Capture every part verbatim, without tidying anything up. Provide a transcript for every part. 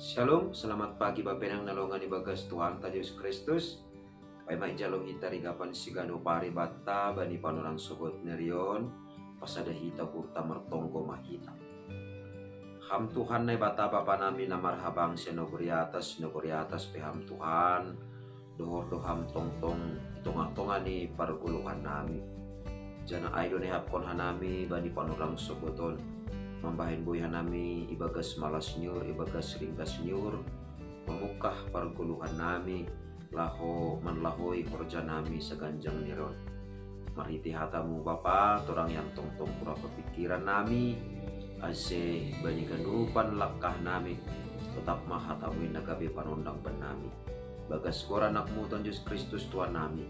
Shalom, selamat pagi bapenang na longan ibagas Tuhanta Jesus Kristus. Paima ijalo hita rigapan sigado pari batta bani panorang sogot nerion, pasada hita gurta martonggo mahita. Ham Tuhan Naibata Bapa nami na marhabang senogori atas, senogori atas pe Ham Tuhan, dohor do Ham tongtong i tonga-tonga ni pargoluhan nami. Jana ai do nehapkon hanami bani panorang sogoton, mambahen boi hanami ibagas malas niur, ibagas ringgas niur, mamungkah pargoluhan nami, laho manlahoi horja nami saganjang ni ron. Marhite hatamu Bapa, torang ian tongtong pura papikiran nami, ase bani ganupan langkah nami, totap ma hatamu in na gabe panondang bannami. Bagas goran anakmu Tuhan Jesus Kristus Tuhan nami,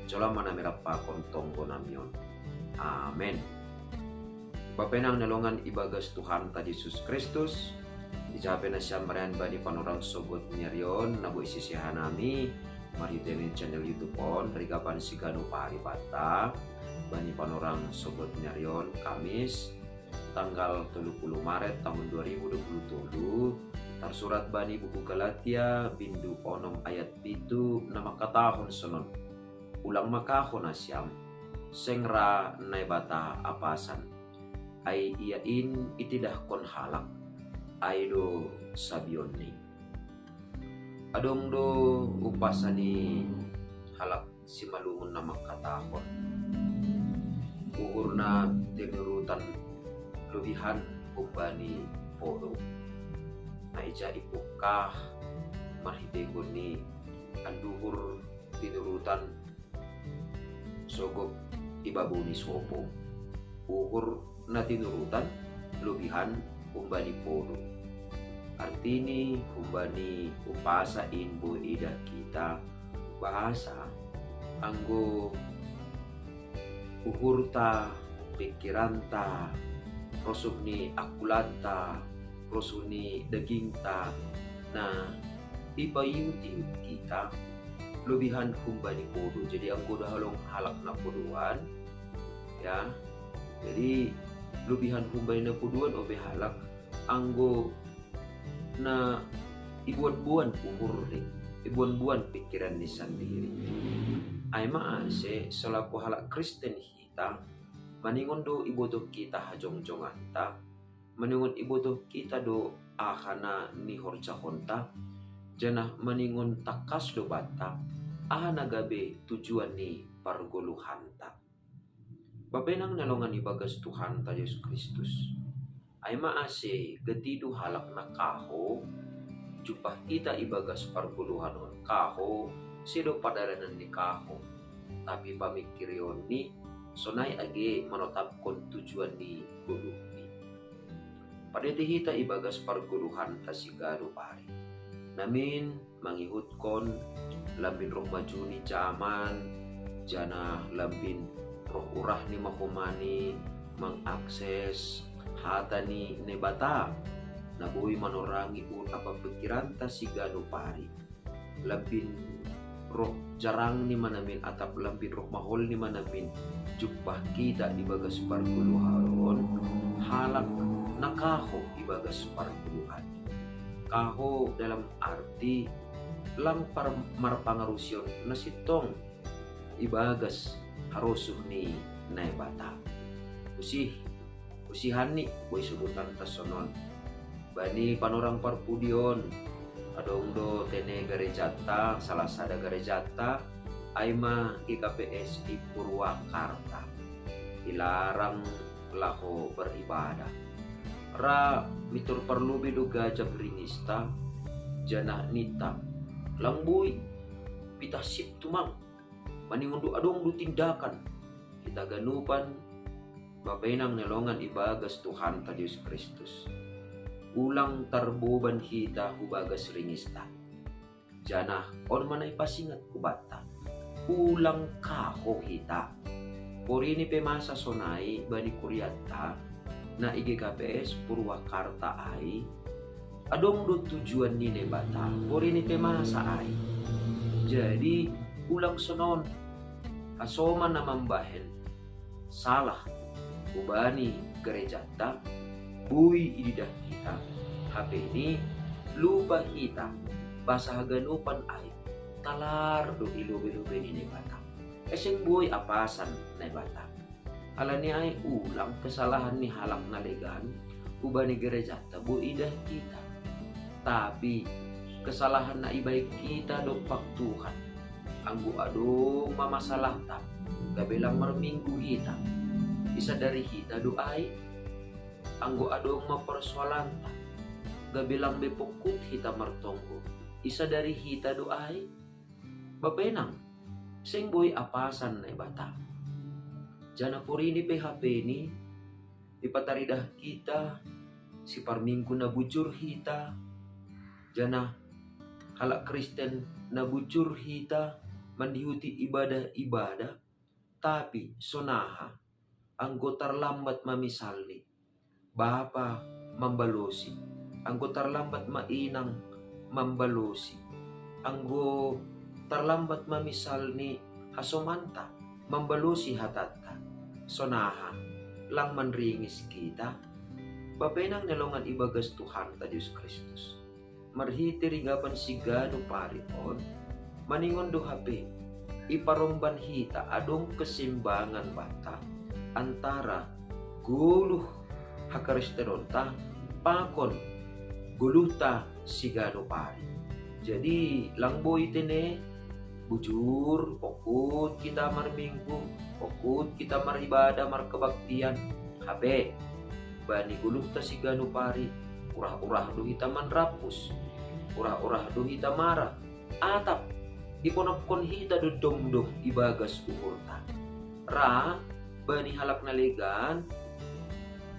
jolo ma nami rap pakon tonggo nami on. Amen. Bapenang na longan ibagas Tuhanta Jesus Kristus, ijape nasiam marian bani panorang sogot nerion, na boi sise hanami, marhite ni channel YouTube on, rigapan sigado pari batta, bani panorang sogot nerion, Kamis, tanggal tolu pulu Maret tahun dua ribu dua pulu tolu, tarsurat bani buku Galatia, bindu onom ayat pitu, na mangkatahon sonon. Ulang ma kaho nasiam, seng ra Naibata apasan. Ai ia in itidahkon halak, ai do sabionni. Adong do umpasa ni halak Simalungun na mangkatahon, uhurna tinurutan lobihan humbani podo. Na ija ipungkah marhitehon ni anduhur tinurutan sogop i babou ni sopo. Uhur na tinurutan lobihan humbani podo. Artini humbani umpasa in boi idah hita bahasa anggo uhurta, pikiranta, rosuh ni angkulanta, rosuh ni dagingta, na ipaihut-ihut hita lobihan humbani podo. Jadi anggo da halong halak na podoan, ya, jadi lobihan humbani na podoan ope halak anggo na iboan-boan uhur ni, iboan-boan pikiran ni sandiri. Ai ma ase selaku halak Kristen hita, maningon do ibotoh hita hajongjonganta, maningon ibotoh hita do aha na nihorjahonta, janah maningon tangkas do banta aha na gabe tujuan ni pargoluhanta. Bapenang na longan ibagas Tuhanta Jesus Kristus. Ai ma ase gati do halak na kaho, jumpah hita ibagas pargoluhan on kaho, sedo pardalanan ni kaho, tapi pamikirionni sonai age manotapkon tujuan ni goluhni. Padete hita ibagas pargoluhanta sigado pari. Namin mangihutkon lambin roh maju ni jaman, janah lambin roh urah ni mahomani mangakses hata ni Naibata, na boi manorangi uhur ampa pikiranta sigado pari. Lambin roh jarang ni manamin atap lambin roh mahol ni manamin jumpah hita ibagas pargoluhan on, halak na kaho ibagas pargoluhan. Kaho dalam arti lang par-, marpangarusion na sintong ibagas harosuh ni Naibata. Usih, usihanni boi sobutan ta sonon. Bani panorang parpudion, adong do tene garejanta, salah sada garejanta, ai ma G K P S i Purwakarta. Ilarang laho beribadah. Ra mitur parlobei do gajap ringista, janah ninta, lang boi, pitah sip tumang. Maningon do adong do tindakan. Hita ganupan, bapenang na longan ibagas Tuhanta Jesus Kristus. Ulang tarboban hita hubagas ringista. Janah on ma na ipasingat hubanta. Ulang kaho hita. Porini pe masa sonai bani kurianta, na i G K P S Purwakarta ai, adong do tujuan ni Naibata, porini pe masa ai. Jadi, ulang sonon, hasoman na mambahen salah hubani garejanta, boi ididah hita. Hape ni lupa hita, basa haganupan ai talar do i lobe-lobe ni Naibata. Ai seng boi apasan Naibata. Alani ai ulang kesalahan ni halak na legan hubani gerejanta boi idah hita. Tapi kesalahan na ibaen hita dompak Tuhan, anggo adong ma masalahta, gabe lang marminggu hita, isadari hita do ai? Anggo adong ma persoalanta, gabe lang be pongkut hita martonggo, isadari hita do ai? Bapa inang, seng boi apasan Naibata. Janah porini pe hapeni ipataridah hita siparminggu na bujur hita, janah halak Kristen na bujur hita mandihuti ibadah-ibadah, tapi sonaha anggo tarlambat ma misalni bapa mambalosi, anggo tarlambat ma inang mambalosi, anggo tarlambat ma misalni hasomanta mambalosi hatanta, sonaha lang manringis hita? Bapa inang na longan ibagas Tuhanta Jesus Kristus, marhite rigapan siganup ari on, maningon do hape, iparomban hita adong keseimbangan banta antara goluh hakristenonta pakon goluhta siganup ari. Jadi lang boi tene, bujur, pongkut hita marminggu, pongkut hita maribadah markebaktian, hape bani goluhta siganup ari, urah-urah do hita manrampus, urah-urah do hita marah, atap iponopkon hita do domdom ibagas uhurta. Ra bani halak na legan,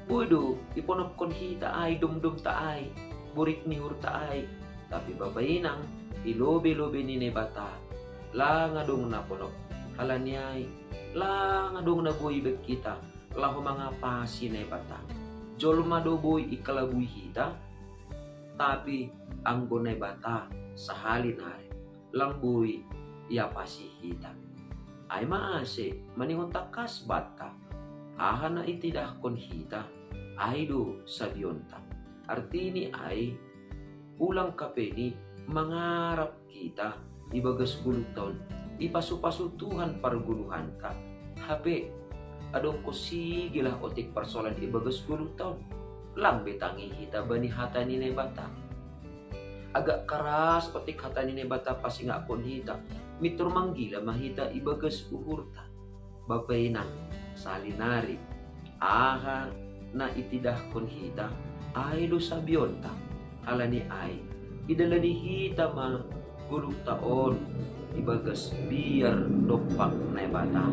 boi do iponopkon hita ai domdomta ai, borit ni uhurta ai. Tapi bapa inang, i lobe-lobe ni Naibata lang adong na ponop. Alani ai lang adong na boi ibaen hita laho mangapasi Naibata. Jolma do boi ikalabui hita, tapi anggo Naibata sahali nari lang boi iapasi hita. Ai ma ase maningon tangkas banta, aha na itidahkon hita, ai do sabionta. Artini ai, ulang hapeni mangarap hita ibagas goluhta on, ipasu-pasu Tuhan pargoluhanta. Hape adong ho sige lah otik parsoalan ibagas goluhta on, lang be tangi hita bani hata ni Naibata. Agak karas otik hata ni Naibata pasingaphon hita, mintor manggila ma hita ibagas uhurta. Bapa inang, sahali nari, aha na itidahkon hita, ai do sabionta. Alani ai, idalani hita ma goluhta on ibagas biar dompak Naibata.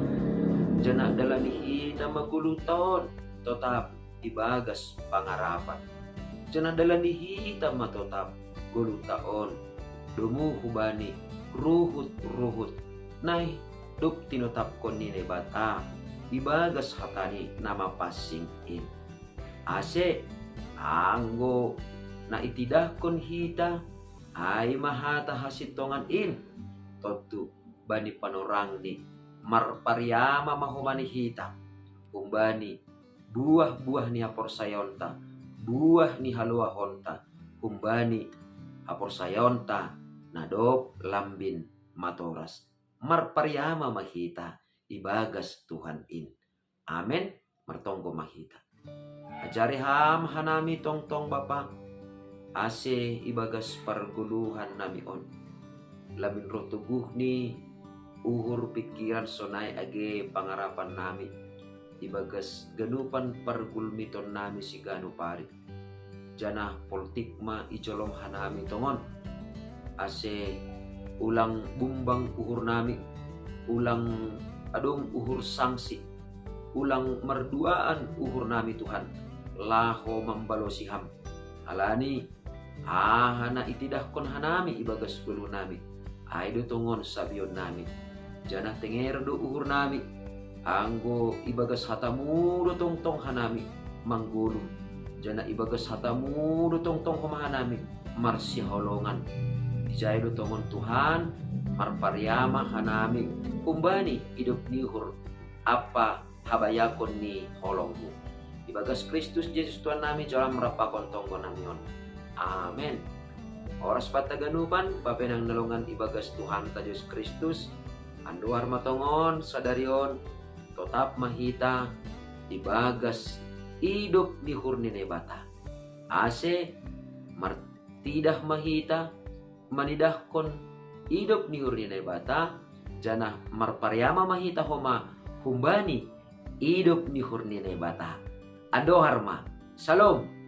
Janah dalani hita ma goluhta on totap ibagas pangarapan. Janah dalani hita ma totap goluhta on domu hubani ruhut-ruhut na dob tinotapkon ni Naibata ibagas hatani na mapansing in. Ase anggo na itidahkon hita, ai ma hata hasintongan in, tontu bani panorangni marpariama ma homa ni hita, humbani buah-buah ni haporsayaonta, buah ni haluahonta, humbani haporsayaonta na dob lambin matoras. Marpariama ma hita ibagas Tuhan in. Amen. Martonggo ma hita. Ajari Ham hanami tongtong Bapa, ase ibagas pargoluhan nami on, lambin roh toguh ni uhur pingkiran sonai age pangarapan nami ibagas ganupan pargulmiton nami siganup ari. Janah poltik ma ijolom hanami tongon, ase ulang bumbang uhur nami, ulang adong uhur sangsi, ulang marduaan uhur nami Tuhan, laho mambalosi Ham. Alani aha na itidahkon hanami ibagas goluh nami, ai do tongon sabion nami. Janah tenger do uhur nami, anggo ibagas hatamu do tongtong hanami manggoluh, janah ibagas hatamu do tongtong homa hanami marsihaholongan. Ijai do tongon Tuhan, marpariama hanami humbani idop ni uhur ampa habayakon ni holongmu. Ibagas Kristus Jesus Tuhan nami, jalo Ham rap pakon tonggo nami on. Amen. Horas pataganupan, bapenang na longan ibagas Tuhanta Jesus Kristus, andohar ma tongon sadari on, totap ma hita ibagas idop ni uhur ni Naibata. Ase martidah ma hita manidahkon idop ni uhur ni Naibata, janah marpariama ma hita homa humbani idop ni uhur ni Naibata. Andohar ma. Shalom.